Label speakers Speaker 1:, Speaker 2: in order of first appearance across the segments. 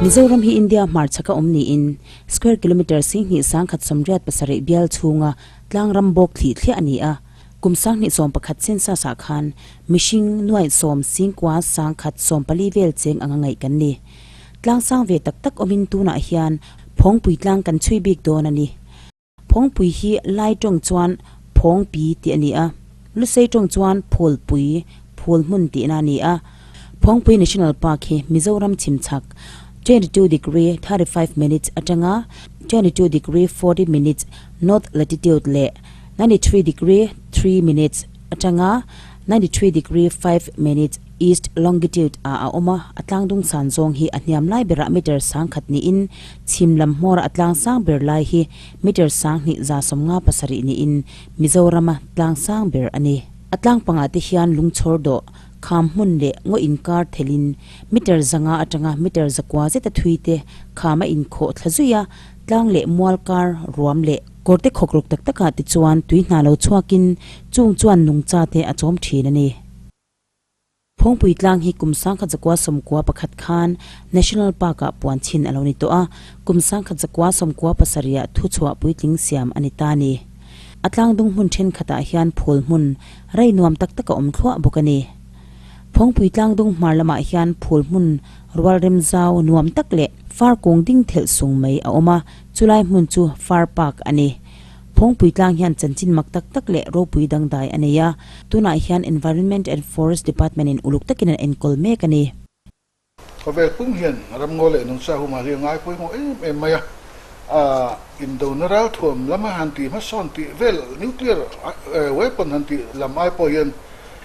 Speaker 1: Mizoram hi India hmarchhaka awm niin square kilometre 10 187 bial chhunga tlangram bawk thli thliah a ni a. Kum 2011 census ah khan mihring nuaih sawm singkua sangkhat sawmpali vel cheng anga ngaih kan ni. Tlang sang ve tak tak awmin tunah hian Phawngpui tlang kan chhui bik dawn a ni. Phawngpui hi Lai tawng chuan Phawngpi tih a ni a, Lusei tawng chuan Phulpui, Phul hmun tihna a ni a. Phawngpui National Park hi Mizoram chhimchhak 22 degree 35 minutes atanga 22 degree 40 minutes north latitude leh 93 degree 3 minutes atanga 93 degree 5 minutes east longitude ah a awm a, a tlangdung san zawng hi a hniam lai berah meter sangkhat niin chhim lam hmawra a tlang sang ber lai hi meter sanghnih 57 niin Mizorama tlang sang ber a ni. A tlang pangah te hian lungchhawr dawh, kham hmun leh ngaw inkar thelin meter 500 atanga meter 900 zeta thui te kham a inkhawh thla zui a, tlang leh mual kar ruam leh kawr te khawk ruk tak takah te chuan tui hna lo chhuakin chung chuan nungcha te a chawm thin a ni. Phawngpui tlang hi kum 1991 khan National Park-ah puan chhin a lo ni tawh a, kum 1997 ah thuchhuah puitling siam a ni ta a ni. A tlangdung hmun thenkhatah hian phul hmun rei nuam tak tak a awm thluah bawk a ni. Phawngpui tlangdung hmar lamah hian phul hmun rual rem zau nuam tak leh far kung ding thelh sung mai a awm a, chulai hmun chu Far Park a ni. Phawngpui tlang hian chanchin mak tak tak leh ropui dangdai a nei a, tunah hian Environment and Forest Department in uluk takin an enkawl mek a ni.
Speaker 2: Khawvel pum hian ramngaw leh nungcha humah hi a ngai pawimawh em em mai a, indona ralthuam lama han tih hmasawn tih vel nuclear weapon han tih lam ai pawh hian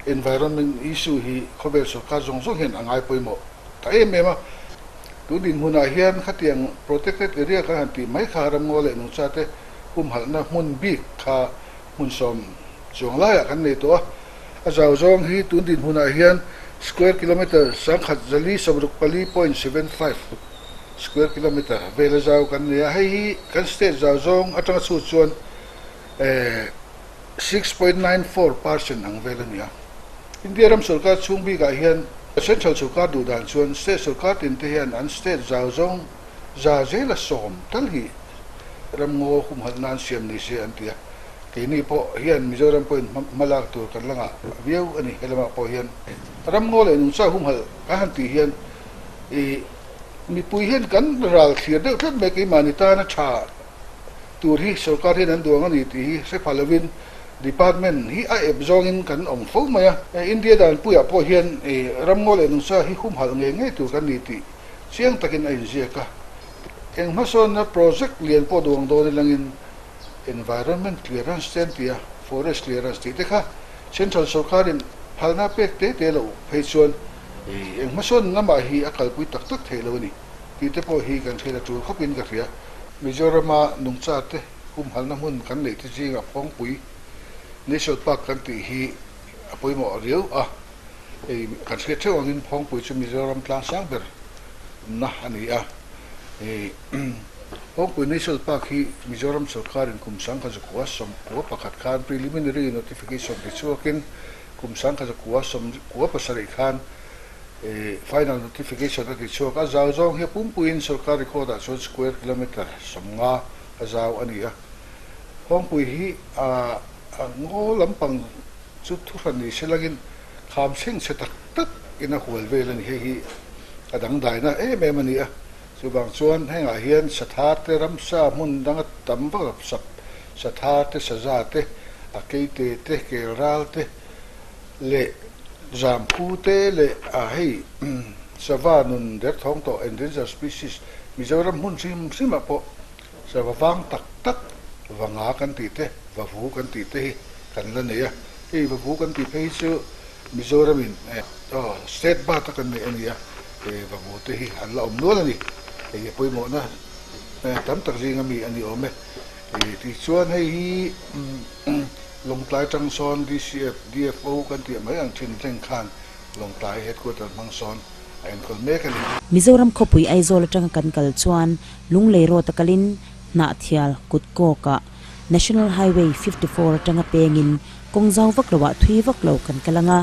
Speaker 2: environment issue hi khawvel sorkar zawng zawng hian a ngai pawimawh ta em em a. Tun dinhmunah hian khatiang protected area kan han tih mai kha ramngaw leh nungcha te humhalhna hmun bik kha hmun sawm chuang laiah kan nei tawh a, a zau zawng hi tun dinhmunah hian square kilometre 1,464.75 square kilometre vel a zau kan nei a, hei hi kan state zau zawng atanga chhut chuan 6.94 percent ang vel a ni a. India ram sorkar chhung bikah hian central sorkar duh dan chuan state sorkar tin te hian an state zau zawng za zela sawm tal hi Ramngaw humhalh nan siam ni se an ti a, keini pawh hian Mizoram pawhin hma lak tur kan la ngah viau a ni. He lamah pawh hian ramngaw leh nungcha humhalh kan han tih hian ih mipui hian kan ral thlir deuh tlat mai, keimahni tana tha tur hi sorkar hian an duang a ni tih hi hre pha lovin department hi a ep zawngin kan awm fo mai a. India danpuiah pawh hian ih ramngaw leh nungcha hi humhalh ngei ngei tur kan ni tih chiang takin a inziak a. Eng hmasawnna project lian pawh duang dawn ilangin environment clearance te an ti a, forest clearance tih te kha central sorkarin phalna pek te te loh phei chuan eng hmasawn lamah hi a kalpui tak tak theih lo a ni tih te pawh hi kan hriat a tul khawpin ka hria. Mizorama nungcha te humhalna hmun kan neih te zingah Phawngpui National Park kan tih hi a pawimawh riau a, hei kan hriat theuh angin Phawngpui chu Mizoram tlangsang ber na a ni a. Phawngpui National Park hi Mizoram sorkarin kum 1991 khan preliminary notification ti chhuakin kum 1997 khan final notification a ti chhuak a. Zau zawng hi a pumpuiin sorkar record ah chuan square kilometre 50 a zau a ni a. Phawngpui hi a ngaw lampang chu thuhran ni se langin kham thleng chhe tak tak in a hual vel a ni. Hei hi a dangdaina em em a ni a, chuvang chuan hengah hian satha te ramsa hmun danga tam vak lo sap satha te saza te a keite te kel ral te leh zamphu te leh a hei sava nun derthawng tawh endangered species Mizoram hmun hrim hrimah pawh Sava vang tak tak va nga kan tih te, va vu kan tih te hi kan la nei a. Hei va vu kan tih phei hi chu Mizoramin state bat a kan neih a ni a, va vu te hi an la awm nual a ni. Hei a pawimawhna tam tak zinga mi a ni awm e. Tichuan hei hi Lawngtlai tang sawn DCF, DFO kan tih mai ang thin thleng khan Lawngtlai headquarter hmang sawn a enkawl mek a ni.
Speaker 1: Mizoram khawpui Aizawl atanga kan kal chuan Lunglei Road a kalin Hnahthial kut kawkah National Highway 54 atanga pengin kawng zau vak loah thui vak lo kan kal anga,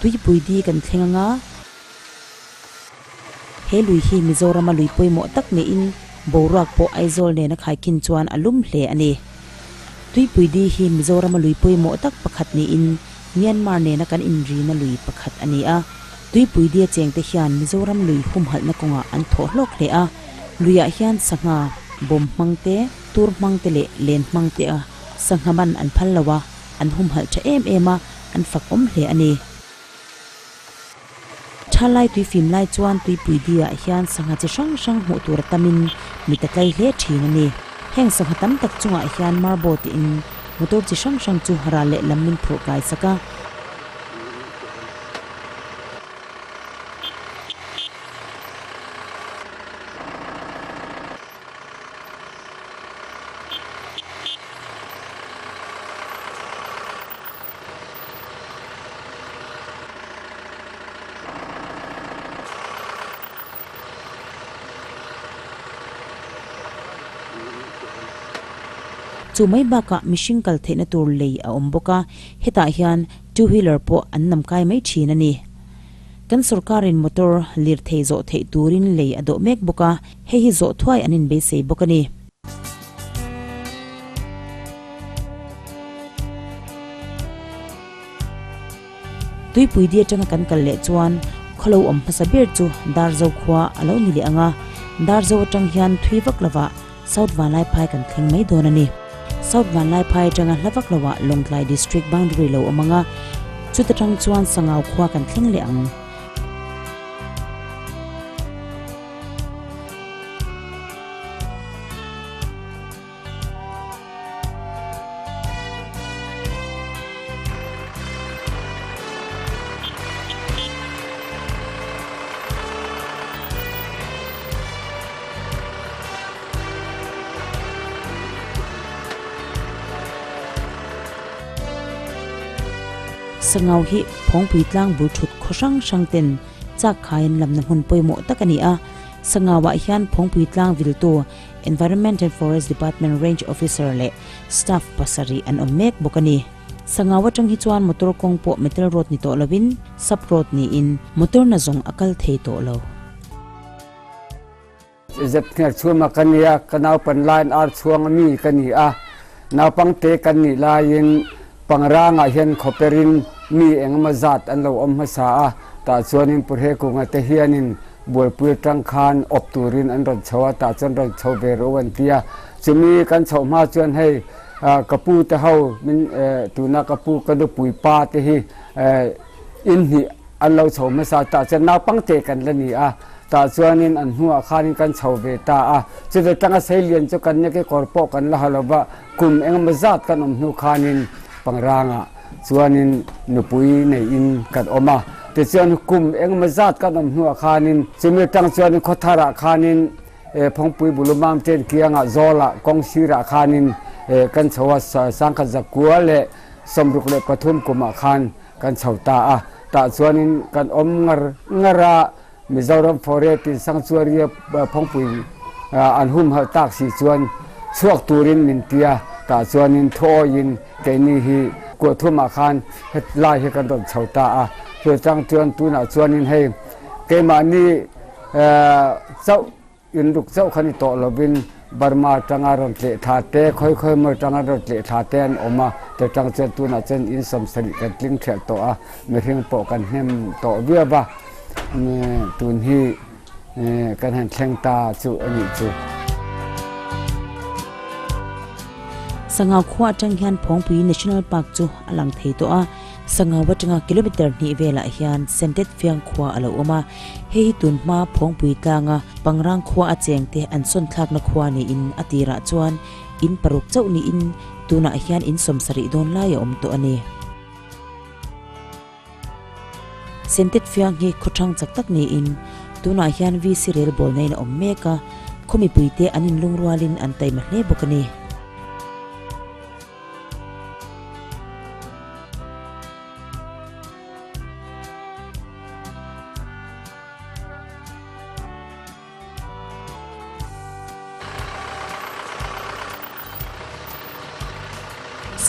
Speaker 1: Tuipui di kan thleng anga. He lui hi Mizorama lui pawimawh tak niin boruak pawh Aizawl nena khaikhin chuan a lum hle a ni. Tuipui di hi Mizorama lui pawimawh tak pakhat niin Myanmar nena kan inrina lui pakhat a ni a. Tuipui dia chengte hian Mizoram lui humhalhna kawngah an thawh hlawk hle a. Luiah hian sangha, bawm hmang te, tur hmang te leh len hmang te a sangha man an phal lo a, an humhalh tha em em a, an fak awm hle a ni. Tha lai tui fim lai chuan tuipui diah hian sangha chi hrang hrang hmuh tur a tamin mit a tlai hle thin a ni. Heng sangha tam tak chungah hian marble tiin motor chi hrang hrang chu ral leh lam min phurh kai sak a. Chu mai bakah mihring kal theihna tur lei a awm bawk a, hetah hian two wheeler pawh an nam kai mai thin a ni. Kan sorkarin motor lirthei zawh theih turin lei a dawh mek bawk a, hei hi zawh thuai an inbeisei bawk a ni. Tuipui di atanga kan kal leh chuan khawlo awm hmasa ber chu Darzo khua a lo ni leh ang a, Darzo atang hian thui vak lovah South Vanlaiphai kan thleng mai dawn a ni. South Vanlaiphai atanga hla vak lovah Lawngtlai District boundary lo awm ang a, chuta tang chuan Sangau khua kan thleng leh ang. Sangau hi Phawngpui tlang bul thut khaw hrang hrang ten chak khaiin lamna hmun pawimawh tak a ni a. Sangauah hian Phawngpui tlang viltu Environment and Forest Department Range Officer leh staff pasarih an awm mek bawk a ni. Sangau atang hi chuan motor kawng pawh metal road ni tawh lovin sub road niin motor na zawng a kal thei tawh lo.
Speaker 3: Zep hner chhuma ka nia, ka naupan laiin ar chhuang a mi ka ni a, naupangte kan nih laiin pangrangah hian khawperin mi engemaw zat an lo awm hmasa a, tah chuanin Purhe Kunga te hianin Bualpui atang khan awp turin an rawn chho a, tah chuan rawn chho ve rawh u an ti a. Chumi kan chhoh hma chuan hei ka pu te ho min tuna ka pu ka nupui pa te hi in hnih an lo chho hmasa a, tah chuan naupangte kan la ni a, tah chuanin an hnuah khanin kan chho ve ta a. Chuti tanga seilian chu kan nia kekawr pawh kan la ha lo va, kum engemaw zat kan awm hnu khanin pangrangah Chuanin nupui neiin kan awm a, tichuan kum engemaw zat kan awm hnuah khanin chumi atang chuanin khawtharah khanin Phawngpui Bulu Mountain kiangah Zawlah kawng sirah khanin kan chho a, sangkhat zakua leh 63 kumah khan kan chho ta a, tah chuanin kan awm ngar ngar a, Mizoram Forest in Sanctuary Phawngpui an humhalh tak si chuan chhuak turin min ti a, tah chuanin thuawiin keini hi kuahthumah khan hetlai hi kan rawn chho ta a, chu atang chuan tunah chuanin hei keimahni chauh inruk chauh kha ni tawh lovin Burma atanga rawn tleh thla te, khawi khawi maw atanga rawn tleh thla te an awm a, chu atang chuan tunah chuan in 70 kan tling ṭhelh tawh a, mihring pawh kan hnem tawh viau va, tun hi kan han thleng ta chu a nih chu.
Speaker 1: Sangau khua atang hian Phawngpui National Park chu a lang thei tawh a, Sangau atanga kilometer hnih velah hian Sentet Fiang khua a lo awm a, Hei hi tun hma Phawngpui tlanga Pangrang khua a chengte an sawn thlakna khua niin a tirah chuan in paruk chauh niin tunah hian in 70 dawn lai a awm tawh a ni. Sentet Fiang hi khaw thang chak tak niin tunah hian VC rel bawlna in a awm mek a, khaw mipuite an inlungrualin an taima hle bawk a ni.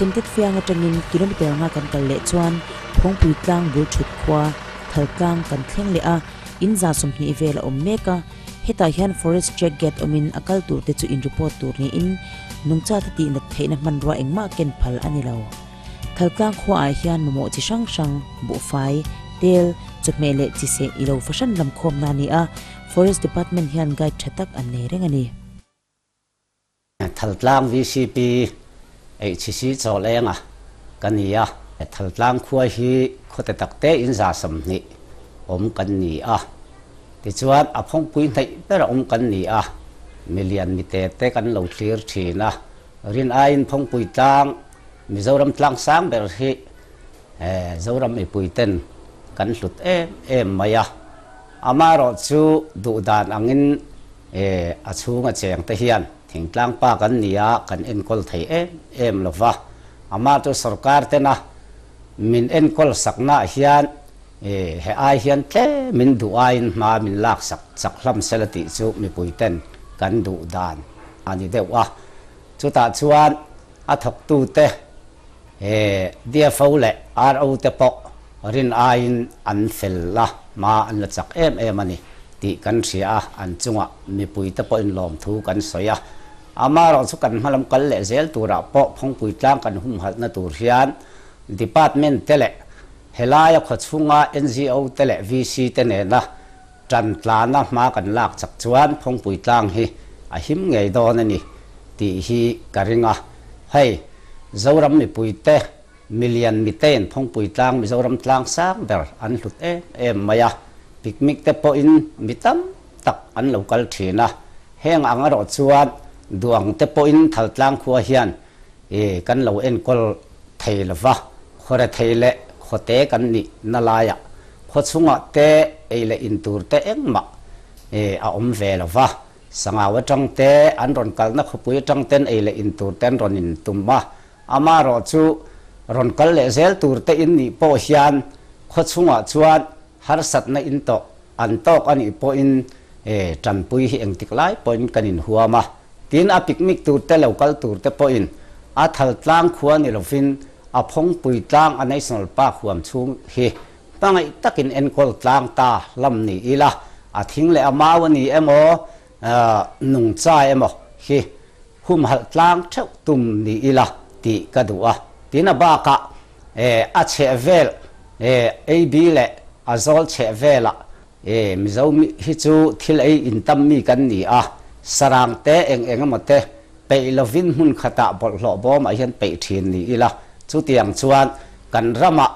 Speaker 1: Sentet fiang atangin kilometer nga kan kal leh chuan Phawngpui tlang bul thut khua Thaltlang kan thleng leh a. In 120 vel a awm mek a, hetah hian forest check gate awmin a kal tur te chu in report tur niin nungchate tihnat theihna hmanrua engmah ken phal a ni lo. Thaltlang khuaah hian mamawh chi hrang hrang, buhfai, tel, chawhmeh leh chi seh i lo fahran lam khawmna a ni a, Forest Department hian guide tha tak an nei reng a ni.
Speaker 4: Thaltlang VCP HC Chawlenga ka ni a. Thaltlang khua hi khawte takte in 120 awm kan ni a. Tichuan a phawngpui hnaih ber a awm kan ni a. Milian mite te kan lo thlir thin a. Rin aiin phawngpui tlang Mizoram tlang sang ber hi Zoram mipui ten kan hlut em em mai a. Amaherawhchu duhdan angin a chhunga cheng te hian thingtlang pa kan ni a, kan enkawl thei em em lo va. Amah chu sorkar tena min enkawl saknaah hian he ai hian tlem min duh aiin hma min lak sak chak hlam sela tih chu mipui ten kan duh dan a ni deuh a. Chutah chuan a thawktute DFO leh RO te pawh rin aiin an fel a, hma an la chak em em a ni tih kan hria a, an chungah mipuite pawhin lawmthu kan sawi a. Amaherawhchu kan hmalam kal leh zel turah pawh Phawngpui tlang kan humhalhna tur hian Department te leh helaia khawchhunga NGO te leh VC te nena Ṭan tlana hma kan lak chak chuan Phawngpui tlang hi a him ngei dawn a ni tih hi ka ring a. Hei, Zoram mipuite milian mitein Phawngpui tlang Mizoram tlang sang ber an hlut em em mai a, picnic te pawhin mi tam tak an lo kal ṭhin a. Heng ang erawh chuan duang te pawhin Thaltlang khua hian i kan lo enkawl thei lo va, khawre thei leh khawte kan nih na laiah khaw chhungah te ei leh in tur te engmah i a awm ve lo va, sangau atang te an rawn kalna khawpui atang ten ei leh in tur te an rawn in tum a, amaherawh chu rawn kal leh zel tur te in nih pawh hian khaw chhungah chuan harsatna in tawh an tawk a nih pawhin i tanpui hi engtik lai pawhin kan inhuam a. Tin, a picnic tur te lo kal tur te pawhin a thal tlang khua ni lovin a phawngpui tlang a National Park huam chhung hi hmangaih takin enkawl tlang ta lam ni ila, a thing leh a mau a ni emaw, nungcha emaw hi humhalh tlang theuh tum ni ila tih ka duh a. Tin, a bakah a chhehvel AB leh a zawl chhehvelah E, Mizo hi chu thil ei in tam mi kan ni a, sarang te eng eng emaw te peih lovin hmun khatah bawlhhlawh bawmah hian peih thin ni ila, chutiang chuan kan ramah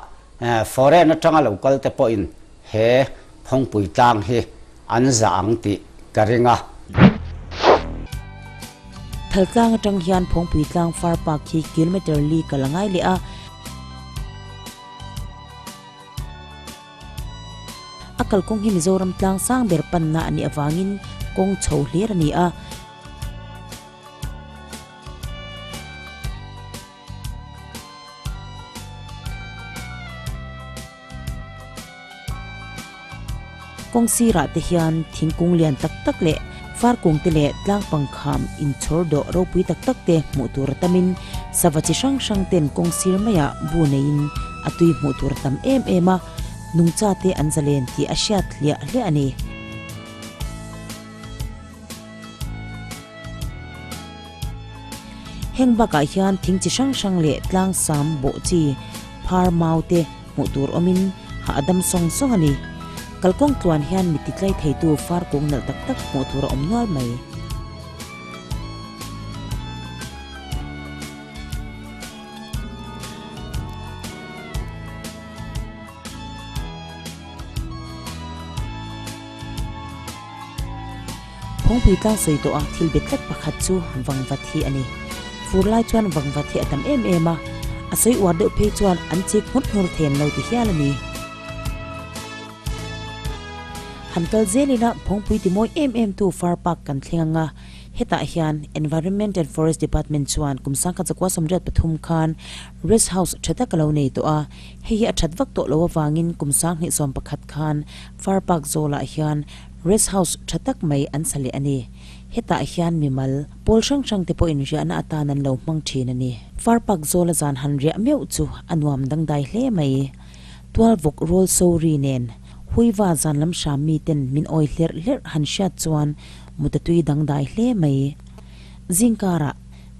Speaker 4: foreign atanga lo kal te pawhin he Phawngpui tlang hi an zah ang tih ka ring a.
Speaker 1: Thaltlang atang hian Phawngpui tlang far park hi kilometer li kal a ngai leh a. A kalkawng hi Mizoram tlang sang ber panna a nih avangin kawng chho hlir a ni a. Kawng sirah te hian thingkung lian tak tak leh farkung te leh tlang pangkham inchhawr dawh ropui tak tak te hmuh tur a tamin sava chi hrang hrang ten kawng sir maiah bu neiin a tui hmuh tur a tam em em a, nungcha te an zalen tih a hriat hliah hliah a ni. Heng bakah hian thing chi hrang hrang leh tlang sam bawh chi phar mau te hmuh tur awmin hah a dam sawng sawng a ni. Kalkawng tluan hian mi titlai theitu far kung nalh tak tak hmuh tur a awm nual mai. Phawngpui tlang sawi tawh a thil bet tlat pakhat chu vangvat hi a ni. Fur lai chuan vangvat hi a tam em em a, a sawi uar deuh phei chuan an chik nghut nghur them lo ti hial a ni. Han kal zel ila Phawngpui ti mawi em em tu Far Park kan thleng ang a, hetah hian Environment and Forest Department chuan kum 1983 khan Rest House tha tak a lo nei tawh a, hei hi a that vak tawh lo avangin kum 2011 khan Far Park zawlah hian Rest House tha tak mai an sa leh a ni. Hetah hian mimal, pawl hrang hrang te pawhin riahna atan an lo hmang thin a ni. Far Park zawla zan han riah meuh chu a nuam dangdai hle mai. Tual vawk rawl so ri nen, Huiva zan lam hram mi ten min awi hlerh hlerh han hriat chuan mutatui dangdai hle mai. Zingkarah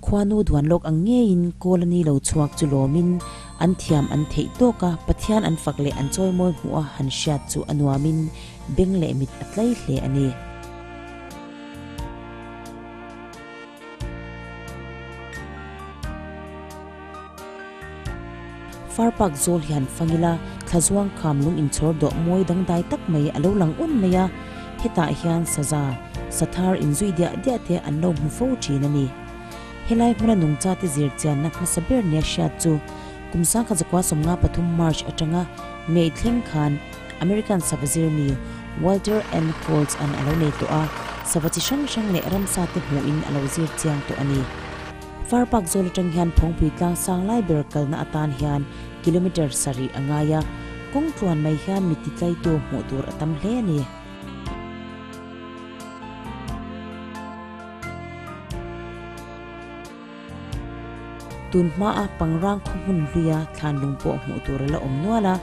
Speaker 1: khuanu duan lawk ang ngeiin kawl a ni lo chhuak chu lawmin an thiam an theih tawk a, Pathian an fak leh an chawimawi hmuh a han hriat chu a nuamin beng leh mit a tlai hle a ni. Far Park zawl hian fangila thlazuang kham lung inchhawr dawh mawi dangdai tak mai a lo lang un mai a, hetah hian saza, sathar inzui diah diah te an lo hmu fo thin a ni. Helai hmuna nungchate zir chianna hmasa ber nia hriat chu kum sangkhat zakua 53 March atanga May thleng khan American sava zirmi Walter N. Holtz an a lo nei tawh a, sava chi hrang hrang leh ramsa te hmuhin a lo zir chiang tawh a ni. Far Park zawl atang hian Phawngpui tlang sang lai ber kalna atan hian kilometre sarih a ngai a, kawng tluan mai hian mi titlaitu hmuh tur a tam hle a ni. Tun hmaa Pangrang khaw hmun hluia thlan lung pawh hmuh tur a la awm nual a,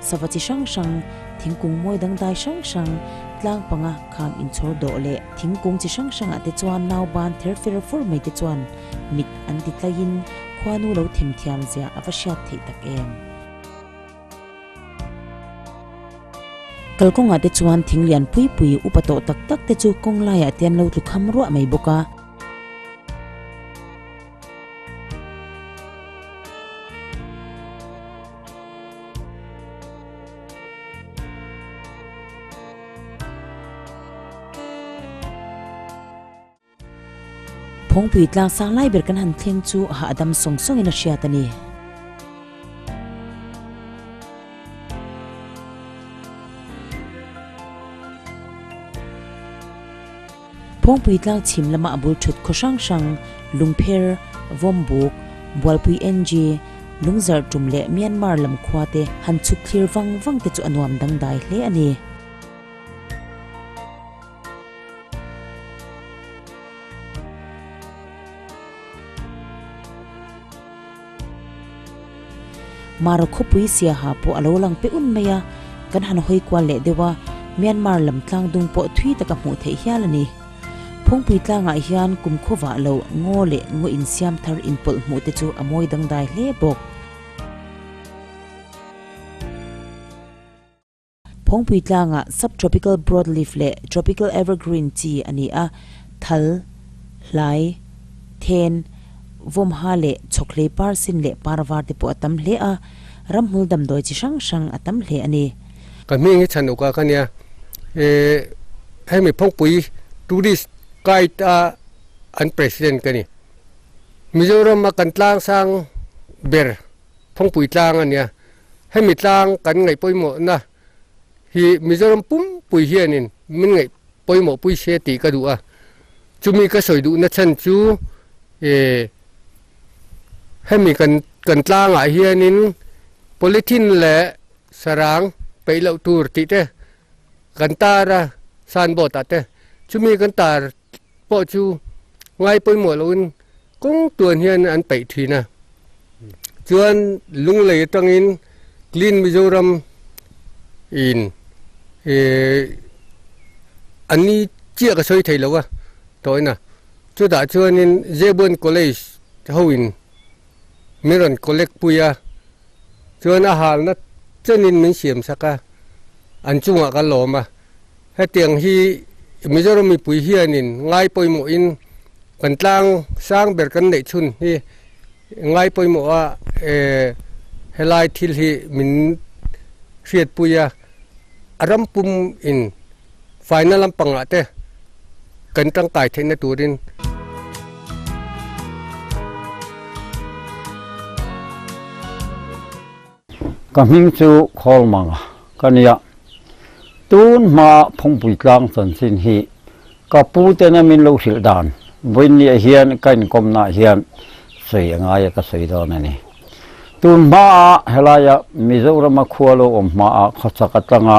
Speaker 1: sava chi hrang hrang, thingkung mawi dangdai hrang hrang, tlang panga kham inchhawr dawh leh thingkung chi hrang hrangah te chuan nau ban ther fer fur mai te chuan mit an ti tlaiin khuanu lo themthiam zia a va hriat theih tak em. Kalkawngah te chuan thing lian pui pui upa tawh tak tak te chu kawng laiah te an lo tlu kham ruah mai bawk a. Phawngpui tlang sang lai ber kan han thleng chu hahdam sawng sawngin a hriat a ni. Phawngpui tlang chhim lama a bul thut khaw hrang hrang, Lungpher, Vawmbuk, Bualpui NG, Lungzarh tum leh Myanmar lam khua te han chhuk thlir vang vang te chu a nuam dangdai hle a ni. Mara khawpui siaha pawh a lo lang pe un mai a, kan han hawi kual leh deuh a, Myanmar lam tlang dung pawh thui taka hmuh theih hial a ni. Phawngpui tlangah hian kum khawvah lo ngaw leh ngaw insiam thar inpawlh hmuh te chu a mawi dangdai hle bawk. Phawngpui tlangah subtropical broadleaf leh tropical evergreen chi a ni a, thal, hlai, then, vawmha leh chhawkhlei par sin leh par var te pawh a tam hle a, ramhmul damdawi chi hrang hrang a tam hle a ni.
Speaker 5: Ka hming hi chhan uk a ka nia, hemi Phawngpui tourist guide a an president ka ni. Mizoram a kan tlang sang ber Phawngpui tlang a nia. Hemi tlang kan ngaih pawimawhna hi Mizoram pumpui hianin min ngaih pawimawh pui se tih ka duh a. Chumi ka sawi duhna chhan chu eh hemi kan kan tlangah hianin polythene leh sarang peih loh tur tih te kan tar a signboard ah te. Chumi kan tar pawh chu ngai pawimawh loin kawng tuan hian an peih thin a. Chuan Lunglei atangin Clean Mizoram in eh an ni chiah ka sawi thei lo a tawhin a. Chutah chuanin Zebuan College ho in min rawn collect pui a, chuan a halna chenin min siam sak a, an chungah ka lawm a. Hetiang hi Mizoram mipui hianin ngai pawimawhin kan tlang sang ber kan neih chhun hi ngai pawimawh a, helai thil hi min hriatpui a, a ram pum in faina lampangah te kan tangkai theihna turin.
Speaker 6: Ka hming chu Khawlmanga ka nia. Tun hma Phawngpui tlang chanchin hi ka pu tena min lo hrilh dan vawiinniah hian ka inkawmnaah hian sawi a ngai a ka sawi dawn a ni. Tun hmaa helaia Mizorama khua lo awm hmaa khawchak atanga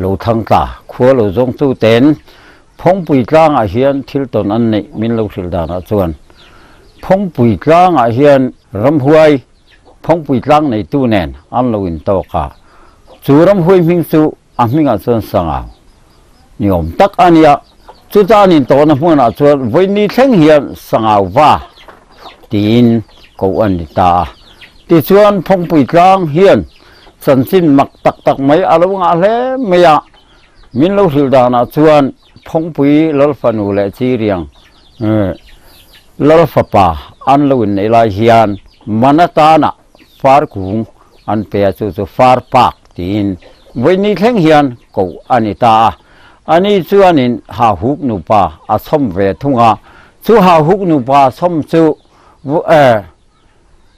Speaker 6: lo thlang tla khua lo zawngtu ten Phawngpui tlangah hian thil tawn an neih min lo hrilh danah chuan Phawngpui tlangah hian ramhuai Phawngpui tlang neitu nen an lo intawk a, chu ramhuai hming chu a hmingah chuan Sangau ni awm tak a nia. Chuta an intawhna hmunah chuan vawiin thleng hian Sangau va tiin koh a ni ta a. Tichuan Phawngpui tlang hian chanchin mak tak tak mai a lo ngah hle mai a. Min lo hrilh danah chuan Phawngpui Lalfanu leh Chiriang Lalfapa an lo inneih lai hian man atana far kung an pe a, chu chu far park tiin vawiin thleng hian koh a ni ta a. Ani chuanin Hahuk nupa a chhawm ve thung a, chu Hahuk nupa chhawm chu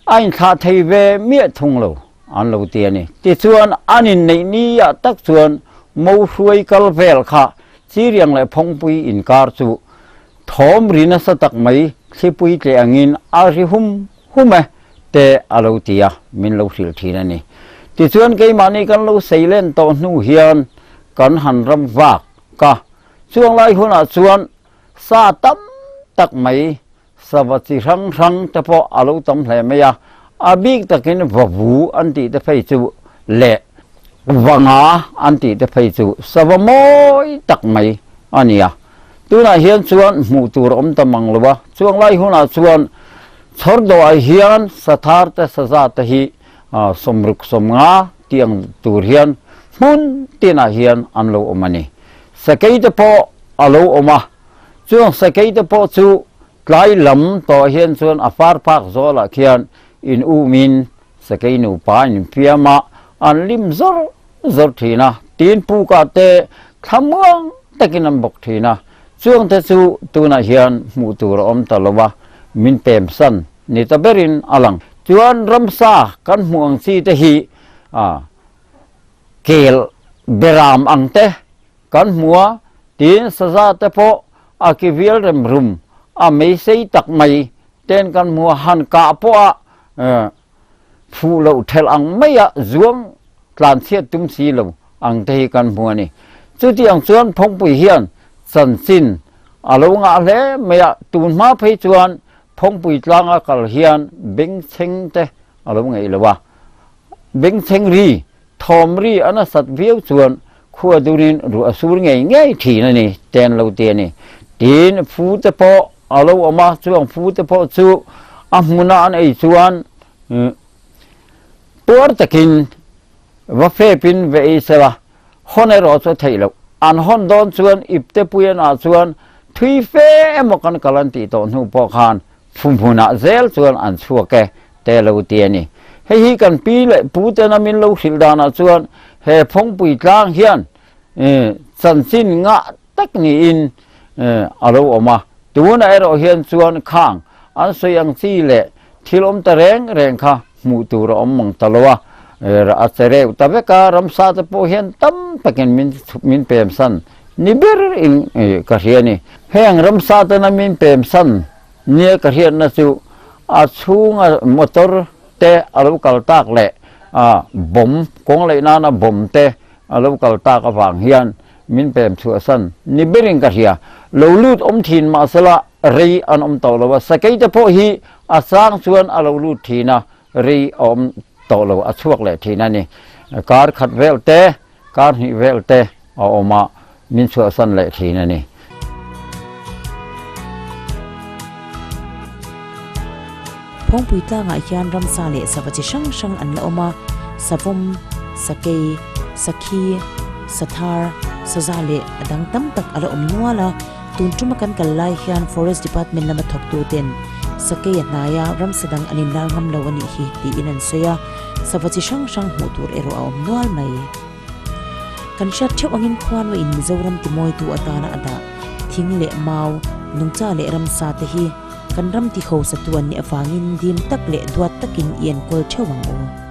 Speaker 6: A inthlah thei ve miah thung lo an lo ti a ni. Tichuan, an inneih ni ah tak chuan mo hruai kal vel kha Chiriang leh Phawngpui inkar chu thawm ri nasa tak mai thlipui tleh angin a ri hum hum e te a lo ti a, min lo hrilh thin a ni. Tichuan, keimahni kan lo seilen tawh hnu hian kan han ram vak ka chuang lai hunah chuan sa tam tak mai Sava chi hrang hrang te pawh a lo tam hle mai a, a bik takin vavu an tih te phei chu leh vanga an tih te phei chu sava mawi tak mai a ni a. Tunah hian chuan hmuh tur a awm ta mang lo a, chuang lai hunah chuan chhawr dawhah hian sathar te saza te hi sawmruk sawmnga tih ang tur hian hmun tinah hian an lo awm a ni. Sakei te pawh a lo awm a. Chuang sakei te pawh chu tlai lam tawh hian chuan a far phak zawlah khian in umin sakei nupa in infiam a, an lim zawr zawr thin a, tin pukah te thlamuang takin an bawk thin a. Chuang te chu tunah hian hmuh tur a awm ta lo a, min pem san ni ta berin a lang. Chuan ramsa kan hmuh ang chi te hi kel beram ang te Kan hmu a, tiin saza te pawh a ki vial rem rum a meisei tak mai ten kan hmu a, han kah pawh a fuh loh thelh ang mai a zuang tlan chhiat tum si lo ang te hi kan hmu a ni. Chutiang chuan Phawngpui hian chanchin a lo ngah hle mai a, tun hma phei chuan Phawngpui tlanga kal hian bengchheng te a lo ngeih lo a, bengchheng ri Thawm ri a nasat viau chuan khua durin ruah a sur ngei ngei thin a ni, ten lo ti a ni. Tin, fu te pawh a lo awm a, chuang fu te pawh chu a hmuna an ei chuan puar takin va fepin va ei sela, hawn erawh chu a theih loh. An hawn dawn chuan ipte puianah chuan thui fe emaw kan kal an tih tawh hnu pawh khan Fu hmunah zel chuan an chhuak e, te lo ti a ni. Hei hi kan pi leh pu tena min lo hrilh danah chuan he Phawngpui tlang hian chanchin ngah tak niin a lo awm a. Tunah erawh hian chuan khang an sawi ang chi leh thil awm ta reng reng kha hmuh tur a awm mang ta lo a, a che reuh ta vek a, ramsa te pawh hian tam takin min min pem san ni ber in ka hria a ni. Heng ramsa tena min pem san nia ka hriatna chu a chhunga motor te a lo kal tak leh bomb kawng leh nana bomb te a lo kal tak avang hian min pem chhuah san ni berin ka hria. Lo lut awm thin mahsela rei an awm tawh lo a, sakei te pawh hi a chang chuan a lo lut thin a, rei a awm tawh lo, a chhuak leh thin a ni. Kar khat vel te, kar hnih vel te a awm a, min chhuahsan leh thin a ni.
Speaker 1: Phawngpui tlangah hian ramsa leh sava chi hrang hrang an la awm a, savawm, sakei, sakhi, sathar, saza leh a dang tam tak a la awm nual a. Tun tuma kan kal lai hian Forest Department lama thawktu ten sakei a hnaia ramsa dang an inlar ngam lo a nih hi tiin an sawi a, sava chi hrang hrang hmuh tur erawh a awm nual mai. Kan hriat theuh angin khuanuin Mizoram timawitu atana a dah thing leh mau, nungcha leh ramsa te hi kan ram ti hosatu an nih avangin dim tak leh duat takin i enkawl theuh ang u.